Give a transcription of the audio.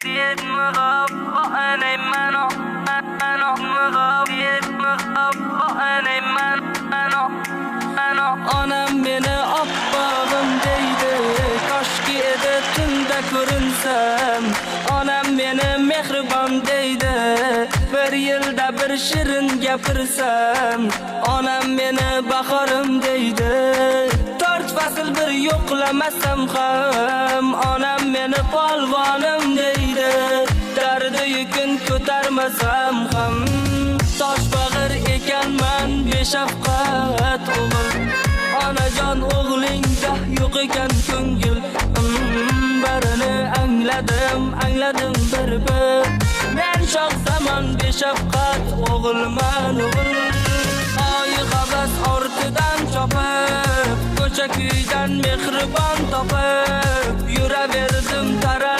Onam meni oppog'im deydi, koshki edi tunda ko'rinsam. Onam meni mehribon deydi, bir yilda bir shirin gapirsam. Onam meni bahorim deydi, to'rt fasl bir yo'qlamasam ham. Onam meni polvonim deydi, dardi yukin ko'tarmasam ham. Tosh bag'ir ekanman beshafqat o'g'il, onajon o'g'lingda yo'q ekan ko'ngil. Barini angladim, angladim bir bir. Men shoh zamon beshafqat o'g'ilman o'g'il. Oyi havas ortidan chopib, ko'cha kuydan mehribon topib, yuraverdim taralib.